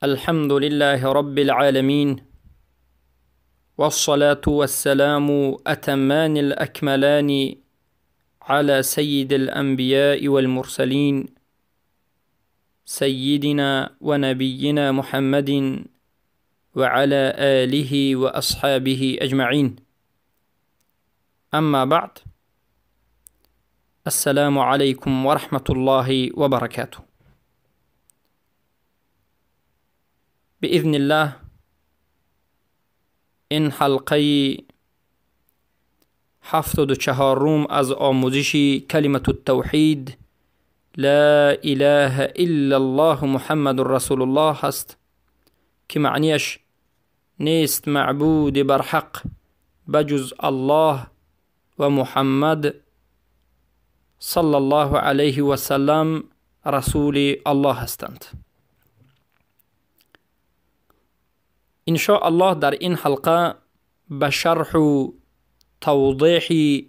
الحمد لله رب العالمين، والصلاة والسلام أتمان الأكملان على سيد الأنبياء والمرسلين، سيدنا ونبينا محمد وعلى آله وأصحابه أجمعين. أما بعد، السلام عليكم ورحمة الله وبركاته. بإذن الله این حلقه 74 از آموزش کلمة التوحید لا اله الا الله محمد رسول الله هست که معنیش نیست معبود برحق بجز الله و محمد صلی الله علیه و سلم رسول الله هستند. إن شاء الله در این حلقه به شرح و توضیح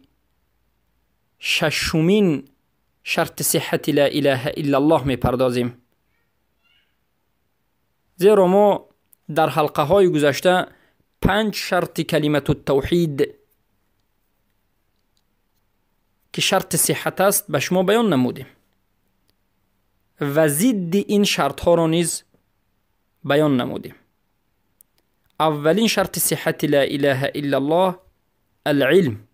ششمین شرط صحت لا اله الا الله می پردازیم. زیرا ما در حلقه های گذشته 5 شرط کلمة التوحید که شرط صحت است به شما بیان نمودیم و ضد این شرط ها را نیز بیان نمودیم. اولین شرط صحت لا اله الا الله العلم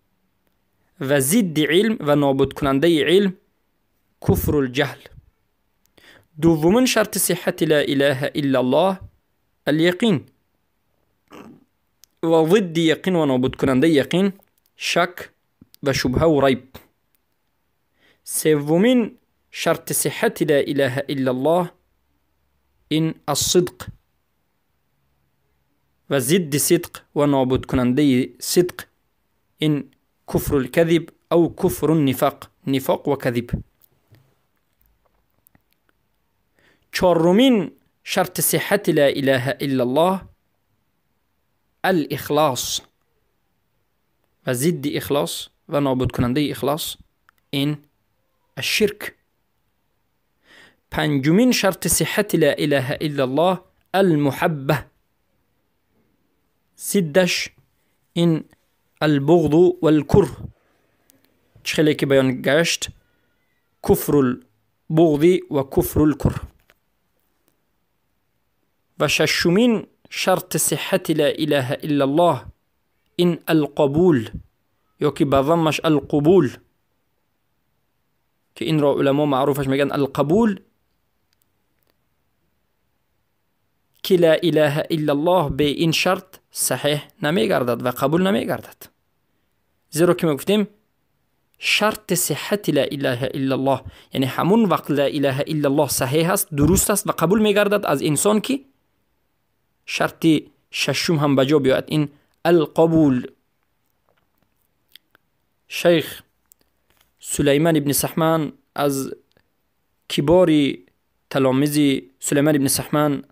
و ضد علم و نابود کننده علم کفر الجهل. دومین شرط صحت لا اله الا الله الیقین و ضد یقین و نابود کننده یقین شک و شبهه و ریب. سومین شرط صحت لا اله الا الله این الصدق و ضد صدق و نابود کننده صدق این کفر الكذب او کفر النفاق، نفاق و کذب. چهارمین شرط صحت لا اله الا الله الاخلاص و ضد اخلاص و نابود کننده اخلاص این الشرک. پنجمین شرط صحت لا اله الا الله المحبه، ضدش این البغض والکره، چخلی که بیان گشت کفر البغض و کفر الکره. و ششمین شرط صحت لا اله الا الله این القبول یا که به ضمش القبول که این را علما معروفش میگن القبول، که لا اله الا الله به این شرط صحیح نمیگردد و قبول نمیگردد. زیرا که میگفتیم شرط صحت لا اله الا الله یعنی همون وقت لا اله الا الله صحیح است، درست است و قبول میگردد از انسان که شرط ششم هم بجا بیاید، این القبول. شیخ سلیمان ابن سحمان از کبار تلامذ سلیمان ابن سحمان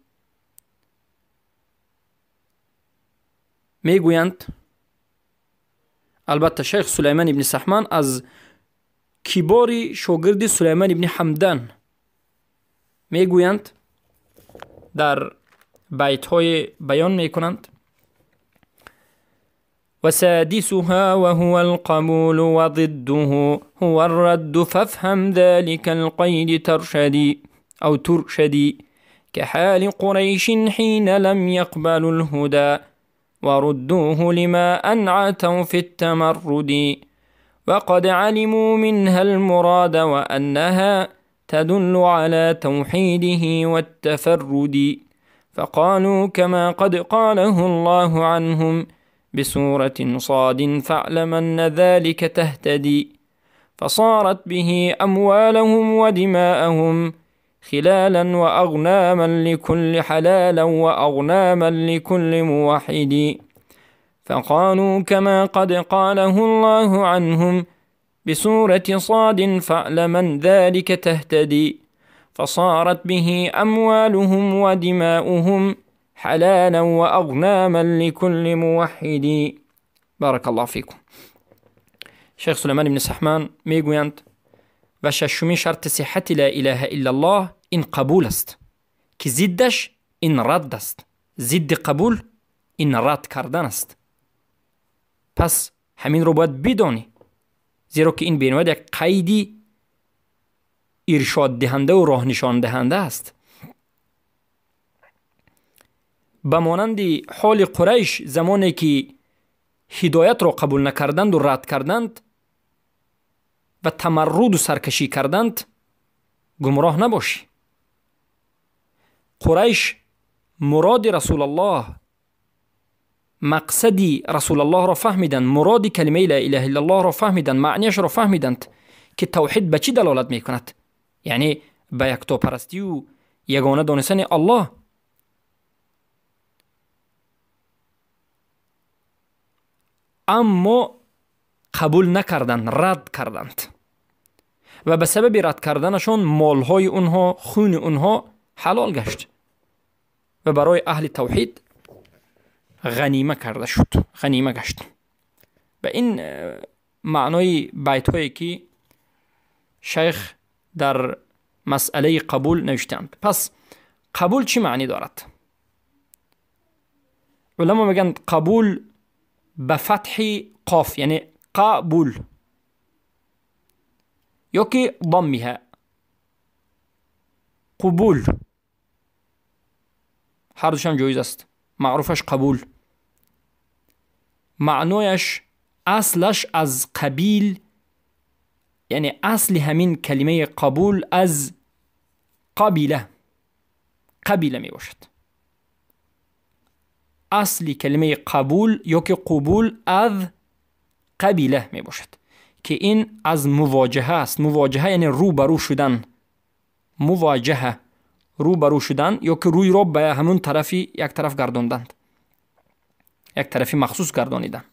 میگویند، البته شیخ سلیمان ابن سحمان از کبار شاگرد سلیمان ابن حمدان میگویند، در بیت های بیان میکنند: وسادسها وهو القبول وضده هو الرد فافهم ذلك القيد ترشدي أو ترشدي كحال قريش حين لم يقبلوا الهدى وردوه لما أنعتوا في التمرد وقد علموا منها المراد وأنها تدل على توحيده والتفرد فقالوا كما قد قاله الله عنهم بسورة صاد فاعلم أن ذلك تهتدي فصارت به أموالهم ودماءهم خلالا وأغناما لكل حلالا وأغناما لكل موحد فقالوا كما قد قاله الله عنهم بسورة صاد فاعلم ذلك تهتدي فصارت به أموالهم ودماؤهم حلالا وأغناما لكل موحد. بارك الله فيكم. شیخ سلیمان بن سحمان میگویند و ششمین شرط صحت لا اله الا الله این قبول است که ضدش Ин радд аст. Зидди қабул ин рад кардан аст. Пас ҳаминро бояд бидонӣ, зеро ки ин бениҳоят як қайди иршоддиҳандаву роҳнишондиҳанда аст. Ба монанди ҳоли Қурайш, замоне ки ҳидоятро қабул накарданду рад карданд ва тамарруду саркашӣ карданд, гумроҳ набошӣ. Қурайш муроди Расулаллоҳ, мақсади Расулаллоҳро фаҳмиданд, муроди калимаи ла илаҳа иллаллоҳро фаҳмиданд, маънияшро фаҳмиданд, ки тавҳид ба чӣ далолат мекунад, яъне ба яктопарастию ягона донистани Аллоҳ. Аммо қабул накарданд, рад карданд ва ба сабаби рад карданашон молҳои онҳо, хуни онҳо ҳалол гашт ва барои аҳли тавҳид ғанима карда шуд, ғанима гашт. Ба ин маънои байтҳое ки шайх дар масъалаи қабул навиштаанд. Пас қабул чӣ маънӣ дорад? Уламо мегӯянд, қабул ба фатҳи қоф, яъне қабул, ё ки даммиҳа қубул, ҳар душам ҷоиз аст. Маъруфаш қабул. Маънояш аслаш аз қабил, яъне асли ҳамин калимаи қабул аз қабила, қабила мебошад. Асли калимаи қабул ё ки қубул аз қабила мебошад, ки ин аз мувоҷаҳа аст. Мувоҷаҳа яъне рӯ ба рӯ шудан, мувоҷаҳа рӯ ба рӯ шудан ё ки рӯйро ба ҳамун тарафи як тараф гардонданд, як тарафи махсус гардонидан.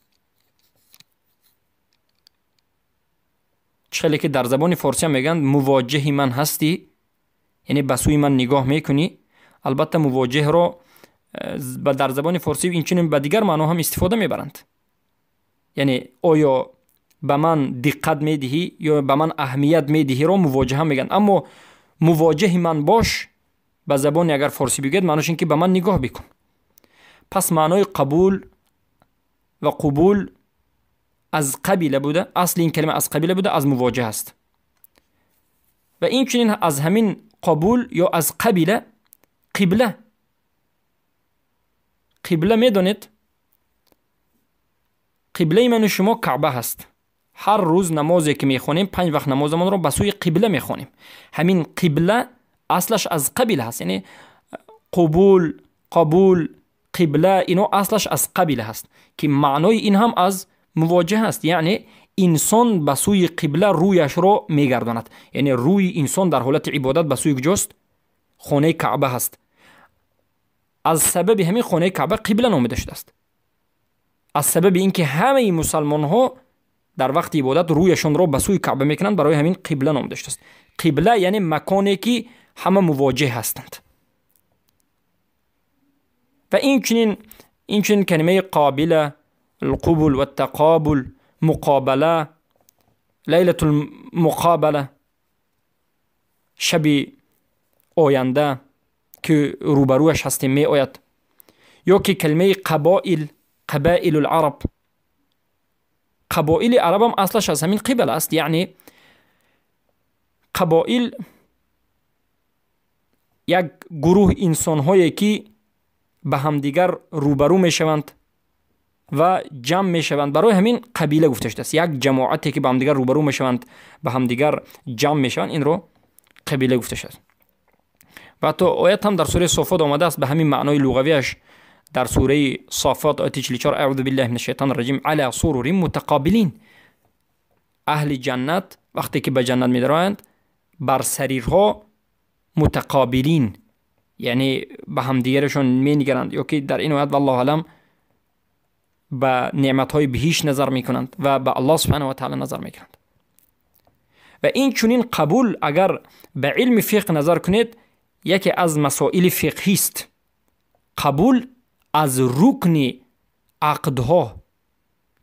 Чӣ хеле ки дар забони форсия мегӯянд мувоҷаҳи ман ҳастӣ, яъне ба сӯи ман нигоҳ мекунӣ. Албатта мувоҷаҳро дар забони форсӣ инчунин ба дигар маъно ҳам истифода мебаранд. Яъне оё ба ман диққат медиҳӣ ё ба ман аҳамият медиҳиро мувоҷаҳа мегӯянд. Аммо мувоҷаҳи ман бош ба забони агар форсӣ бигӯяд, маънош ин ки ба ман нигоҳ бикун. Пас маънои қабул ва қубул аз қабила буда, асли ин калима аз қабила буда, аз мувоҷаҳа аст. Ва инчунин аз ҳамин қабул ё аз қабила қибла. Қибла медонед, қиблаи ману шумо Каъба ҳаст. Ҳар рӯз намозе ки мехонем, 5 вақт намозамонро ба сӯи қибла мехонем. Ҳамин қибла аслаш аз қабила ҳаст, яъне қубул, қабул, қибла ино аслаш аз қабила ҳаст, ки маънои ин ҳам аз мувоҷаҳа аст. Яъне инсон ба сӯи қибла рӯяшро мегардонад. Яъне рӯи инсон дар ҳолати ибодат ба сӯи куҷост? Хонаи Каъба ҳаст. Аз сабаби ҳамин хонаи Каъба қибла номида шудааст. Аз сабаби ин ки ҳамаи мусалмонҳо дар вақти ибодат рӯяшонро ба сӯи Каъба мекунанд, барои ҳамин қибла номида шудааст. Қибла яъне маконе ки ҳама мувоҷеҳ ҳастанд. Ва инчунин калимаи қобила, алқубул ва тақобул, муқобала, лайлатул муқобала, шаби оянда ки рӯбарӯяш ҳастем меояд, ё ки калимаи қабоил, қабаилул араб, қабоили арабам аслаш аз ҳамин қибала аст. Яъне қабоил як гурӯҳ инсонҳое ки ба ҳамдигар рӯбарӯ мешаванд ва ҷамъ мешаванд, барои ҳамин қабила гуфта шудааст. Як ҷамоате ки ба ҳамдигар рӯбарӯ мешаванд, ба ҳамдигар ҷамъ мешаванд, инро қабила гуфта шудааст. Ва ҳатто оят ҳам дар сураи Софот омадааст ба ҳамин маънои луғавиаш. Дар сураи Софот ояти 44, аъузу биллаҳи минаш шайтони раҷим, ала сурурин мутақобилин. Аҳли ҷаннат вақте ки ба ҷаннат медароянд, бар сарирҳо мутақобилин, яъне ба ҳамдигарашон менигаранд, ё ки дар ин оят валлоҳу алам ба неъматҳои биҳишт назар мекунанд ва ба Аллоҳ субҳанаҳу ва таъала назар мекунанд. Ва инчунин қабул агар ба илми фиқҳ назар кунед, яке аз масоили фиқҳист. Қабул аз рукни ақдҳо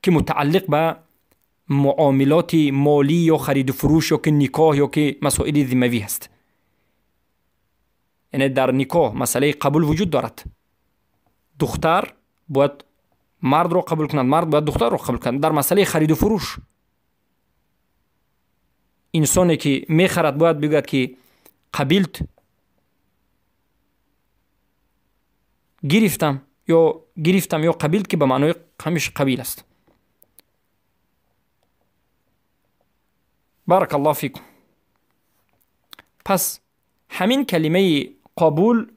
ки мутааллиқ ба муомилоти молӣ ё хариду фурӯш ё ки никоҳ ё ки масоили зиммавӣ ҳаст. Яъне дар никоҳ масъалаи қабул вуҷуд дорад. Духтар бояд мардро қабул кунад, мард бояд духтарро қабул кунад. Дар масъалаи хариду фурӯш инсоне ки мехарад бояд бигӯяд ки қабилт, гирифтам ё гирифтам ё қабилт, ки ба маънои ҳамеша қабил аст. Барак Аллоҳ фикум. Пас ҳамин калимаи қабул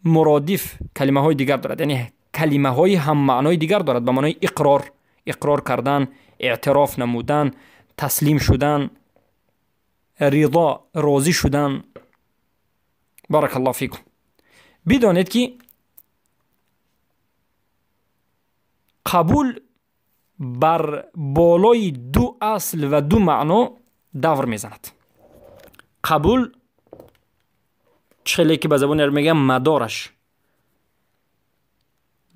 муродиф калимаҳои дигар дорад, яъне калимаҳои ҳаммаънои дигар дорад ба маънои иқрор, иқрор кардан, эътироф намудан, таслим шудан, ридо, розӣ шудан. Барак Аллоҳ фикум. Бидонед ки қабул бар болои ду асл ва ду маъно давр мезанад. Қабул чӣ хеле ки ба забони араб мегӯям мадораш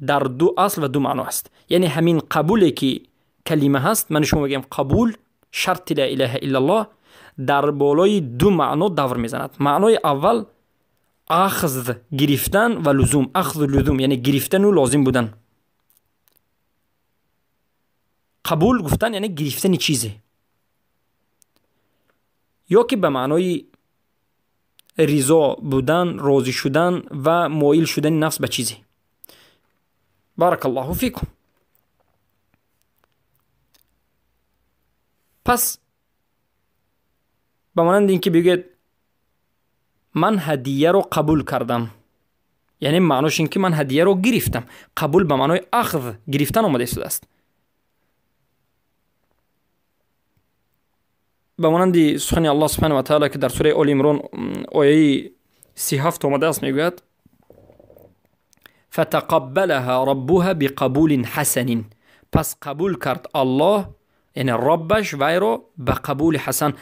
дар ду асл ва ду маъно аст. Яъне ҳамин қабуле ки калима ҳаст, ман шумо мегӯям қабул шарти ла илаҳа иллаллоҳ дар болои ду маъно давр мезанад. Маънои аввал ахз гирифтан ва лузум, ахзу лузум, яъне гирифтану лозим будан. Қабул гуфтан яъне гирифтани чизе, ё ки ба маънои ризо будан, розӣ шудан ва моил шудани нафс ба чизе. Барак Аллоҳу фикум. Пас ба монанди ин ки бигӯед ман ҳадияро қабул кардам, яъне маънош ин ки ман ҳадияро гирифтам. Қабул ба маънои ахз гирифтан омада истодааст. Ба монанди сухани Аллоҳ субҳанаҳу ва таъала ки дар сураи Оли Имрон ояи 37 омадааст, мегӯяд фатақаббалаҳа раббуҳа биқабулин ҳасанин. Пас қабул кард Аллоҳ, яъне Роббаш вайро ба қабули ҳасан.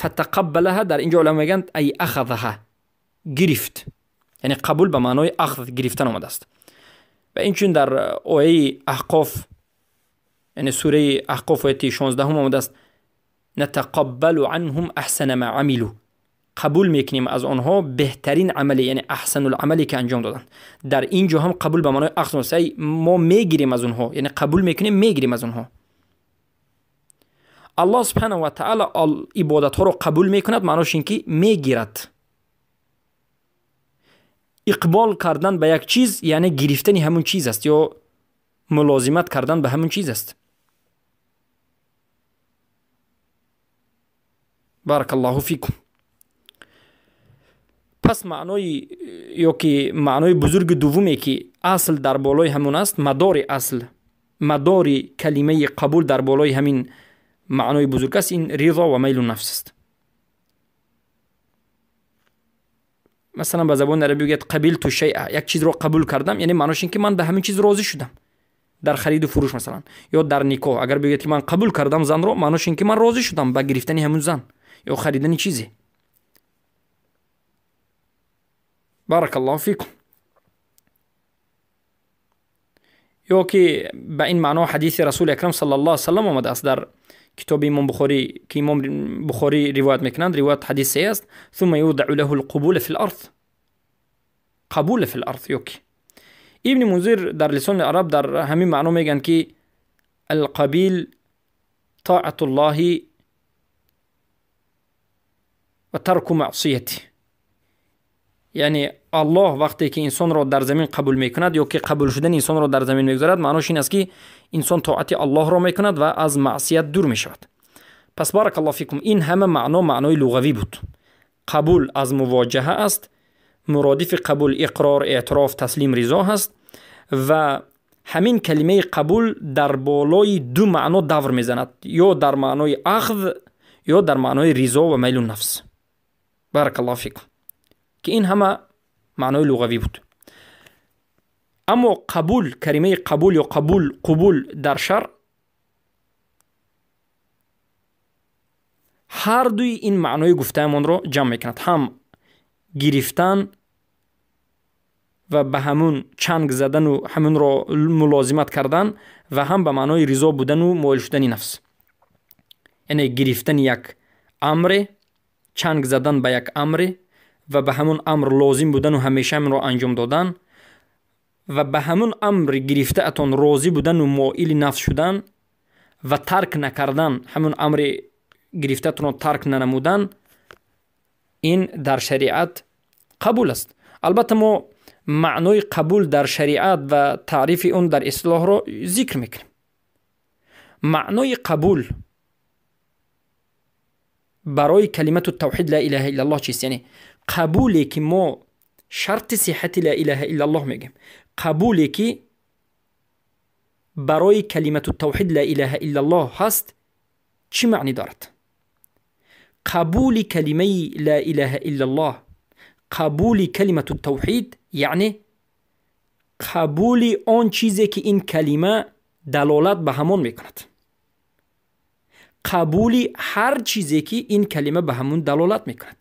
Фатақаббалаҳа дар инҷо уламо мегӯянд ай ахазаҳа, гирифт, яъне қабул ба маънои ахз гирифтан омадааст. Ва инчунин дар ояи Аҳқоф, яъне сураи Аҳқоф ояти 16 омадааст натақаббалу анҳум аҳсана ма амилу, қабул мекунем аз онҳо беҳтарин амале, яъне аҳсанул амале ки анҷом доданд. Дар ин ҷо ҳам қабул ба маънои ахз аст, мо мегирем аз онҳо, яъне қабул мекунем, мегирем аз онҳо. Аллоҳ субҳанаҳу ва таъала ибодатҳоро қабул мекунад, маънош ин ки мегирад. Иқбол кардан ба як чиз яъне гирифтани ҳамун чиз аст ё мулозимат кардан ба ҳамун чиз аст. Барак Аллоҳу фикум. Пас маънои ё ки маънои бузурги дуввуме ки асл дар болои ҳамун аст, мадори асл, мадори калимаи қабул дар болои ҳамин маънои бузург аст, ин ризо ва майлу нафс аст. Масалан ба забони арабӣ мегӯяд қабилту шайъа, як чизро қабул кардам, яъне маънош ин ки ман ба ҳамин чиз розӣ шудам. Дар хариду фурӯш масалан ё дар никоҳ агар бигӯяд ки ман қабул кардам занро, маънош ин ки ман розӣ шудам ба гирифтани ҳамун зан ё харидани чизе. Барак Аллоҳу фикум. Ё ки ба ин маъно ҳадиси Расули Акрам саллаллоҳу алайҳи васаллам омадааст дар китоби Имом Бухорӣ ки Имом Бухорӣ ривоят мекунанд, ривоят ҳадис саҳеҳ аст. Сумма юдау лаҳу лқубула фил арз, қабула фил арз. Ё ки Ибни Мунзир дар лисони араб дар ҳамин маъно мегӯянд ки алқабил тоатуллоҳи ва тарку маъсияти, яъне Аллоҳ вақте ки инсонро дар замин қабул мекунад ё ки қабул шудани инсонро дар замин мегузорад, маънош ин аст ки инсон тоати Аллоҳро мекунад ва аз маъсият дур мешавад. Пас барак Аллоҳ фикум, ин ҳама маъно маънои луғавӣ буд. Қабул аз мувоҷаҳа аст, муродифи қабул иқрор, эътироф, таслим, ризо ҳаст ва ҳамин калимаи қабул дар болои ду маъно давр мезанад, ё дар маънои ахз ё дар маънои ризо ва майлу нафс. Барак Аллоҳ фикум, ки ин ҳама маънои луғавӣ буд. Аммо қабул, калимаи қабул ё қабул, қубул дар шаръ ҳар дуи ин маънои гуфтаамонро ҷамъ мекунад, ҳам гирифтан ва ба ҳамун чанг задану ҳамунро мулозимат кардан ва ҳам ба маънои ризо будану моил шудани нафс, яъне гирифтани як амре, чанг задан ба як амре ва ба ҳамон амр лозим будану ҳамеша ҳаминро анҷом додан ва ба ҳамон амри гирифтаатон розӣ будану моили нафс шудан ва тарк накардан, ҳамон амри гирифтаатонро тарк нанамудан, ин дар шариат қабул аст. Албатта мо маънои қабул дар шариат ва таърифи он дар истилоҳро зикр мекунем. Маънои қабул барои калимату тавҳид ла илаҳа иллаллоҳ чист? Яъне қабуле ки мо шарти сиҳати ла илаҳа иллаллоҳ мегӯем, қабуле ки барои калимату тавҳид ла илаҳа иллаллоҳ ҳаст, чӣ маънӣ дорад? Қабули калимаи ла илаҳа иллаллоҳ, қабули калимату тавҳид, яъне қабули он чизе ки ин калима далолат ба ҳамон мекунад, қабули ҳар чизе ки ин калима ба ҳамон далолат мекунад,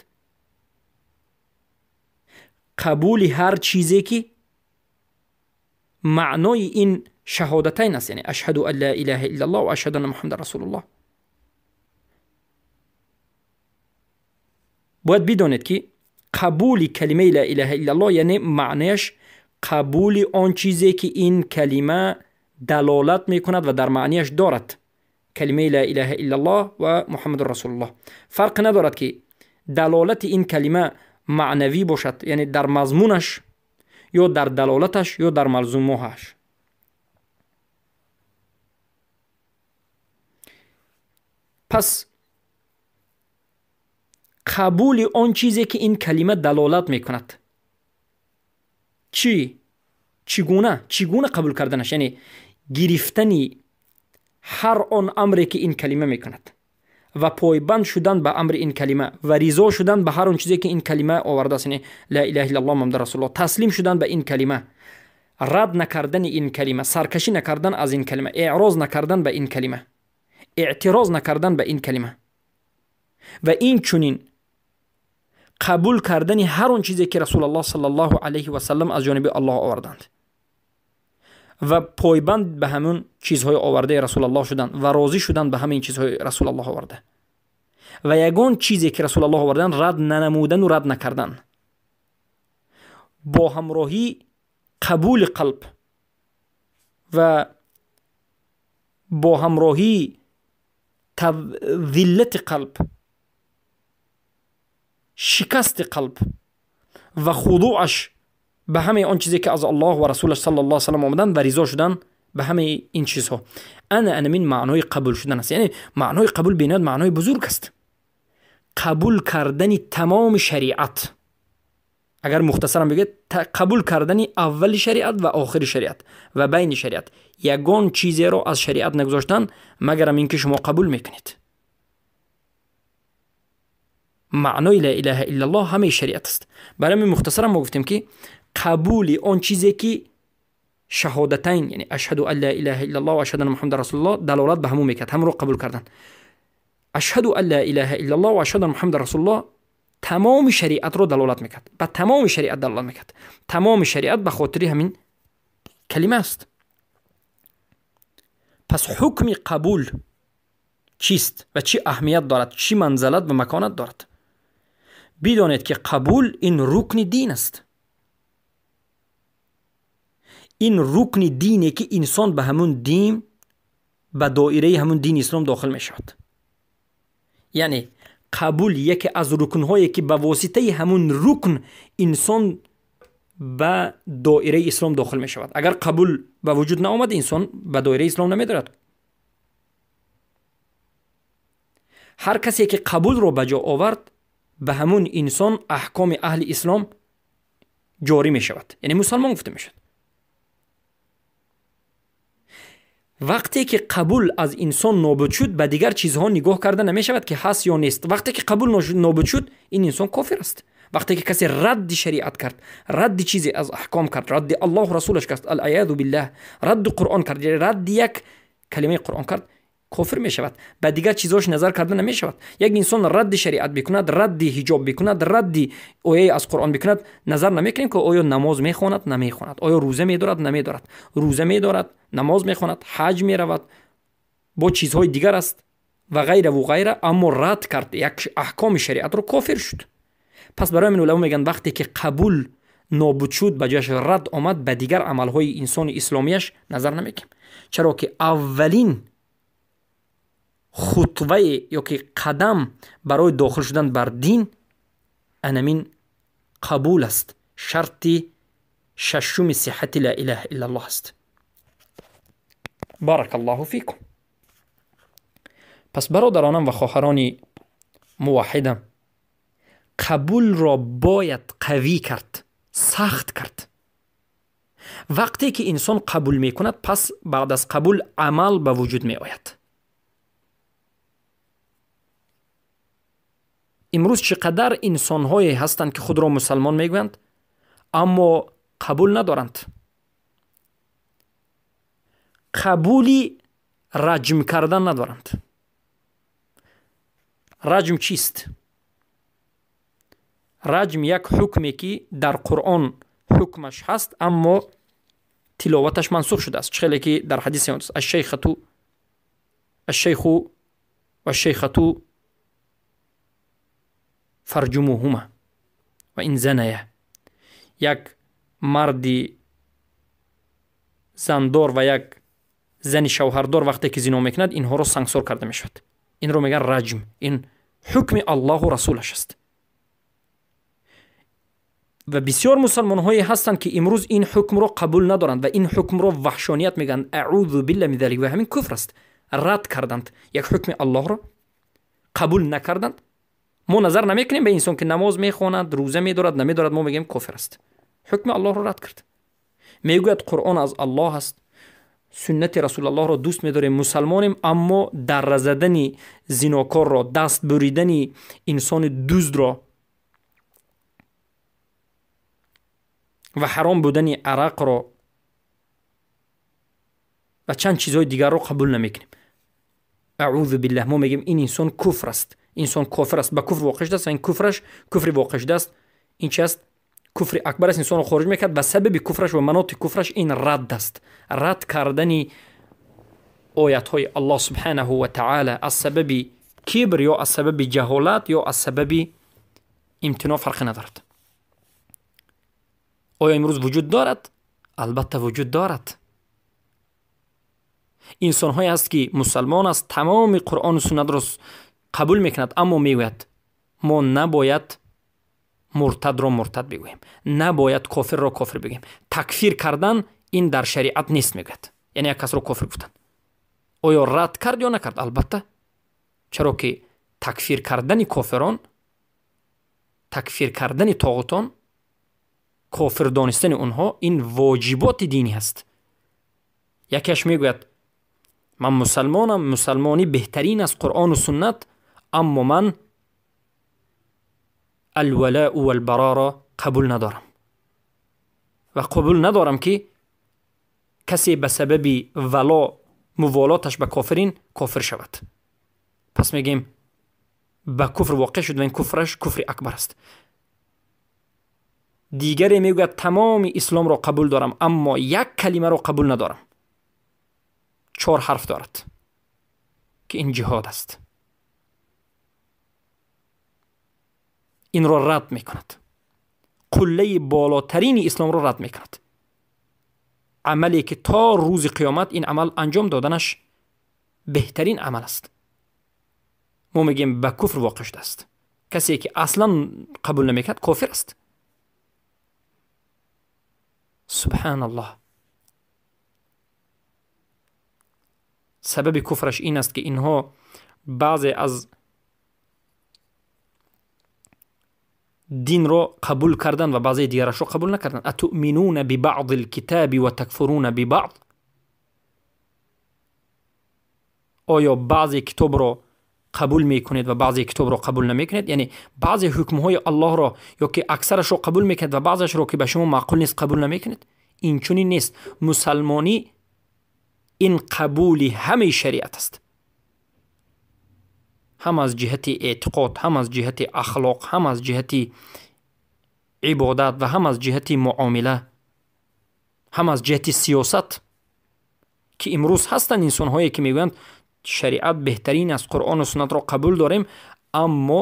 қабули ҳар чизе ки маънои ин шаҳодатайн аст, яъне ашҳаду ан ла илаҳа иллаллоҳ ва ашҳаду анна муҳаммадан расулуллоҳ. Бояд бидонед ки қабули калимаи ла илаҳа иллаллоҳ яъне маънояш қабули он чизе ки ин калима далолат мекунад ва дар маънияш дорад, калимаи ла илаҳа иллаллоҳ ва муҳаммадун расулуллоҳ. Фарқ надорад ки далолати ин калима маънавӣ бошад, яъне дар мазмунаш ё дар далолаташ ё дар малзумоҳаш. Пас қабули он чизе ки ин калима далолат мекунад, чӣ чигуна қабул карданаш, яъне гирифтани ҳар он амре ки ин калима мекунад ва пойбанд шудан ба амри ин калима ва ризо шудан ба ҳар он чизе ки ин калима овардааст, яъне ла илаҳа иллаллоҳ муҳаммадан расулуллоҳ, таслим шудан ба ин калима, рад накардани ин калима, саркашӣ накардан аз ин калима, эъроз накардан ба ин калима, эътироз накардан ба ин калима ва инчунин қабул кардани ҳар он чизе ки расулаллоҳ саллаллоҳу алайҳи васаллам аз ҷониби Аллоҳ оварданд ва пойбанд ба ҳамон чизҳои овардаи расулаллоҳ шудан ва розӣ шудан ба ҳамин чизҳои расулаллоҳ оварда ва ягон чизе ки расулаллоҳ овардан рад нанамудану рад накардан, бо ҳамроҳӣ қабули қалб ва бо ҳамроҳӣ зиллати қалб, шикасти қалб ва худуъаш ба ҳамаи он чизе ки аз Аллоҳ ва расулаш саллаллоҳу алайҳи васаллам омаданд ва ризо шудан ба ҳамаи ин чизҳо. Ана анамин маънои қабул шудан аст. Яъне маънои қабул бениҳоят маънои бузург аст. Қабул кардани тамоми шариат, агар мухтасарам бигӯяд, қабул кардани аввали шариат ва охири шариат ва байни шариат, ягон чизеро аз шариат нагузоштан магарам ин ки шумо қабул мекунед. Маънои ла илаҳа иллаллоҳ ҳамаи шариат аст. Барои ҳамин мухтасарам мо гуфтем ки қабули он чизе ки шаҳодатайн, яъне ашҳаду ан ла илаҳа иллаллоҳ ва ашҳаду анна муҳаммадан расулуллоҳ далолат ба ҳамон мекард, ҳамонро қабул кардан. Ашҳаду ан ла илаҳа иллаллоҳ ва ашҳаду анна муҳаммадан расулуллоҳ тамоми шариатро далолат мекард, ба тамоми шариат далолат мекард. Тамоми шариат ба хотири ҳамин калима аст. Пас ҳукми қабул чист ва чӣ аҳамият дорад, чӣ манзалат ва маконат дорад? Бидонед ки қабул ин рукни дин аст. Ин рукни дине ки инсон ба ҳамун дин, ба доираи ҳамун дини ислом дохил мешавад. Яъне қабул яке аз рукнҳое ки ба воситаи ҳамун рукн инсон ба доираи ислом дохил мешавад. Агар қабул ба вуҷуд наомад, инсон ба доираи ислом намедорад. Ҳар касе ки қабулро ба ҷо овард, ба ҳамун инсон аҳкоми аҳли ислом ҷорӣ мешавад, яъне мусалмон гуфта мешавад. Вақте ки қабул аз инсон нобуд шуд, ба дигар чизҳо нигоҳ карда намешавад ки ҳаст ё нест. Вақте ки қабул нобуд шуд, ин инсон кофир аст. Вақте ки касе радди шариат кард, радди чизе аз аҳком кард, радди Аллоҳу расулаш кард, алъаязу биллаҳ, радди Қуръон кард, радди як калимаи Қуръон кард, кофир мешавад. Ба дигар чизҳош назар карда намешавад. Як инсон радди шариат бикунад, радди ҳиҷоб бикунад, радди ояе аз Қуръон бикунад, назар намекунем ки оё намоз мехонад, намехонад, оё рӯза медорад, намедорад. Рӯза медорад, намоз мехонад, ҳаҷ меравад, бо чизҳои дигар аст ва ғайраву ғайра, аммо рад кард як аҳкоми шариатро, кофир шуд. Пас барои ҳамин уламо мегӯянд, вақте ки қабул нобуд шуд, ба ҷояш рад омад, ба дигар амалҳои инсони исломияш назар намекунем. Чаро ки аввалин хутвае ё ки қадам барои дохил шудан бар дин анамин қабул аст. Шарти шашуми сиҳати ла илаҳа иллаллоҳ аст. Баракаллоҳу фикум. Пас бародаронам ва хоҳарони муваҳҳидам, қабулро бояд қавӣ кард, сахт кард. Вақте ки инсон қабул мекунад, пас баъд аз қабул амал ба вуҷуд меояд. Имрӯз чӣ қадар инсонҳое ҳастанд, ки худро мусалмон мегӯянд, аммо қабул надоранд. Қабули раҷм кардан надоранд. Раҷм чист? Раҷм як ҳукме, ки дар Қуръон ҳукмаш ҳаст, аммо тиловаташ мансух шудааст. Чӣ хеле ки дар ҳадисе омадааст: ашшайху вашшайхату фарҷумуҳума ва ин заная. Як марди зандор ва як зани шавҳардор вақте ки зино мекунад, инҳоро сангсор карда мешавад. Инро мегӯянд раҷм. Ин ҳукми Аллоҳу расулаш аст. Ва бисёр мусалмонҳое ҳастанд, ки имрӯз ин ҳукмро қабул надоранд ва ин ҳукмро ваҳшоният мегӯянд. Аъузу билла мин залик. Ва ҳамин куфр аст. Рад карданд як ҳукми Аллоҳро, қабул накарданд. Мо назар намекунем ба инсон, ки намоз мехонад, рӯза медорад, намедорад, мо мегӯем кофир аст. Ҳукми Аллоҳро рад кард. Мегӯяд Қуръон аз Аллоҳ аст, суннати Расулаллоҳро дӯст медорем, мусалмонем, аммо дарра задани зинокорро, даст буридани инсони дуздро ва ҳаром будани арақро ва чанд чизҳои дигарро қабул намекунем. Аъузу биллаҳ. Мо мегӯем ин инсон куфр аст, инсон кофир аст, ба куфр воқеъ шудааст ва ин куфраш куфри воқеъ шудааст. Ин чи аст? Куфри акбар аст, инсонро хориҷ мекард ва сабаби куфраш ва маноти куфраш ин радд аст. Рад кардани оятҳои Аллоҳ субҳанаҳу ва таъала аз сабаби кибр ё аз сабаби ҷаҳолат ё аз сабаби имтиноъ фарқе надорад. Оё имрӯз вуҷуд дорад? Албатта вуҷуд дорад. Инсонҳое ҳаст, ки мусалмон аст, тамоми Қуръону суннатро қабул мекунад, аммо мегӯяд мо набояд муртадро муртад бигӯем, набояд кофирро кофир бигӯем. Такфир кардан ин дар шариат нест, мегӯяд. Яъне як касро кофир гуфтан. Оё рад кард ё накард? Албатта. Чаро ки такфир кардани кофирон, такфир кардани тоғутон, кофир донистани онҳо ин воҷиботи динӣ ҳаст. Якеаш мегӯяд ман мусалмонам, мусалмонӣ беҳтарин аст, Қуръону суннат, аммо ман алвалаъу валбароро қабул надорам ва қабул надорам, ки касе ба сабаби вало муволоташ ба кофирин кофир шавад. Пас мегӯем ба куфр воқеъ шуд ва ин куфраш куфри акбар аст. Дигаре мегӯяд тамоми исломро қабул дорам, аммо як калимаро қабул надорам. 4 ҳарф дорад, ки ин ҷиҳод аст. Инро рад мекунад. Қуллаи болотарини исломро рад мекунад. Амале ки то рӯзи қиёмат ин амал анҷом доданаш беҳтарин амал аст. Мо мегӯем ба куфр воқеъ шудааст. Касе ки аслан қабул намекунад кофир аст. Субҳаналлоҳ. Сабаби куфраш ин аст, ки инҳо баъзе аз динро қабул карданд ва баъзеи дигарашро қабул накарданд. Атуъминуна бибаъди лкитаби ва такфуруна бибаъд. Оё баъзе китобро қабул мекунед ва баъзе китобро қабул намекунед? Яъне баъзе ҳукмҳои Аллоҳро ё ки аксарашро қабул мекунед ва баъзеашро, ки ба шумо маъқул нест, қабул намекунед? Инчунин нест. Мусалмонӣ ин қабули ҳамаи шариат аст. Ҳам аз ҷиҳати эътиқод, ҳам аз ҷиҳати ахлоқ, ҳам аз ҷиҳати ибодат ва ҳам аз ҷиҳати муомила, ҳам аз ҷиҳати сиёсат, ки имрӯз ҳастанд инсонҳое, ки мегӯянд шариат беҳтарин аст, Қуръону суннатро қабул дорем, аммо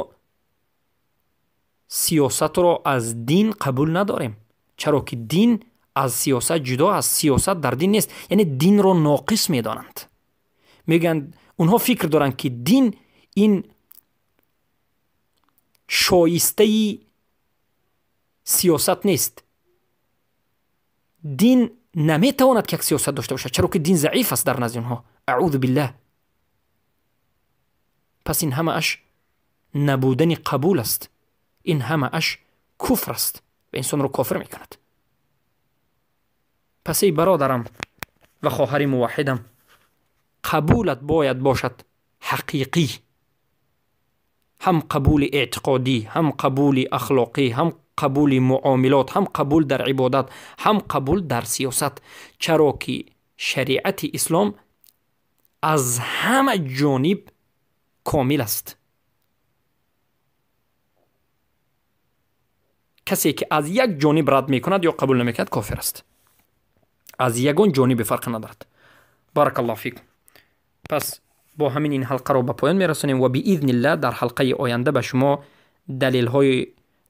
Сиёсатро аз дин қабул надорем, чаро ки дин аз сиёсат ҷудо аст, сиёсат дар дин нест. Яъне динро ноқис медонанд. Мегӯянд, онҳо фикр доранд, ки дин ин шоистаи сиёсат нест. Дин наметавонад ки як сиёсат дошта бошад, чаро ки дин заиф аст дар назди онҳо. Аъузу биллаҳ. Пас ин ҳамааш набудани қабул аст, ин ҳамааш куфр аст ва инсонро кофир мекунад. Пас эй бародарам ва хоҳари муваҳҳидам, қабулат бояд бошад ҳақиқӣ, ҳам қабули эътиқодӣ, ҳам қабули ахлоқӣ, ҳам қабули муомилот, ҳам қабул дар ибодат, ҳам қабул дар сиёсат. Чаро ки шариати ислом аз ҳама ҷониб комил аст. Касе ки аз як ҷониб рад мекунад ё қабул намекунад, кофир аст. Аз ягон ҷониби фарқ надорад. Баракаллоҳу фикум. Пас бо ҳамин ин ҳалқаро ба поён мерасонем ва биизниллаҳ дар ҳалқаи оянда ба шумо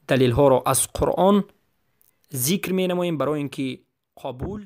далелҳоро аз Қуръон зикр менамоем, барои ин ки қабул